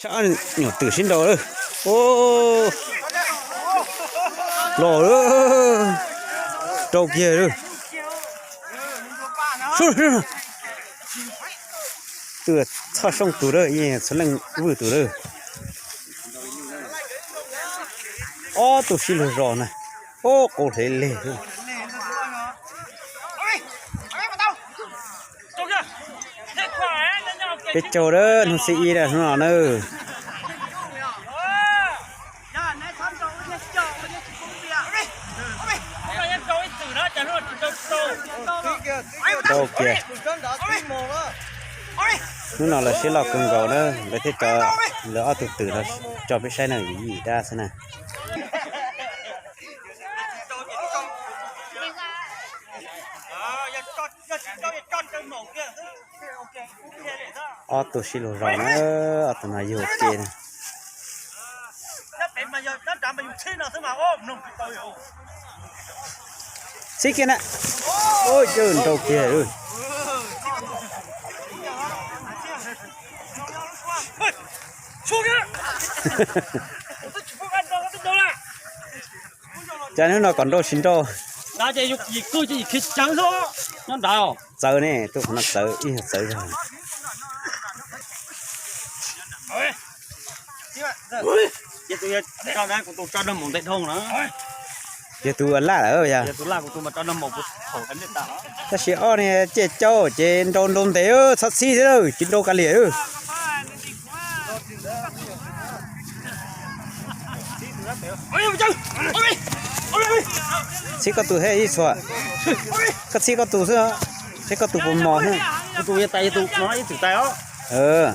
Nyuam twm sib nraus lawm. Los lawm. Nrau kiag lawm. Twm txhoj sooj tus lawm, txhua leej vwj tus lawm. Ob tug sib luag zos na. Ob qau hle leg. Peb caug lawm, hnub xiab ib lawm hnub no na. Nrau kiag. Hnub no lawv siab loj kawg nkaus na, lawv thiaj tso lawv ob tug twm no tso peb saib na, yim yim dab xwb na. Ob tug sib luag zos na, ob tug no yug ke na. Txhib kiag na. Ua cas nrau kiag. Cas hnub no kom nrau tsis nrau? Txawv ne, tuaj qhov no txawv, ib yog txawv zog. Yog tus laj lawm yog. Tab sis ob ne ciaj caub ces nrau nrau ntev, txhob txhib thiab, tsis nrau kav liam. Txhib koj tus thiab ib txhua. Koj txhib koj tus xwb, seb koj tus puas mos xwb. Tus tus tais, tus no ib txwm tais os.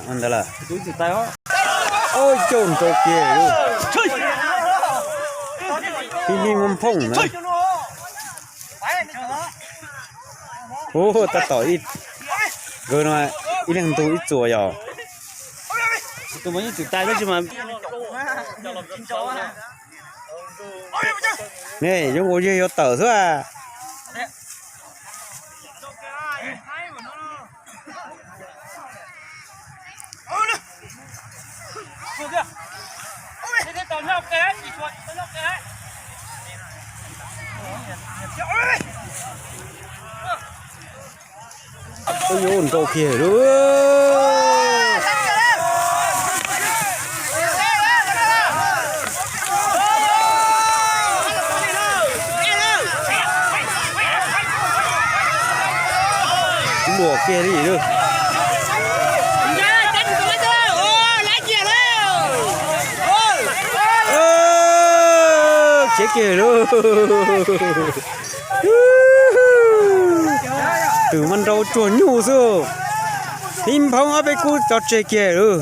Ntawd lawm. Tus ib txwm tais os. Ua cas nrau kiag. Pib pib phooj phooj na. Hu, tab tom ib, nkawd no ib leeg ntug ib txuas yog. Tus mas ib txwm tais tab sis mas ne, yuav nkaus yawg yuav tawm xwb. Ub, yuav nrau kiag lawm. Luam kiag li lawm. Khiav kiag lawm. Twm mas nrau tsuag nyuj xwb. Pib nphoob ob peb kub tso tseg kiag lawm.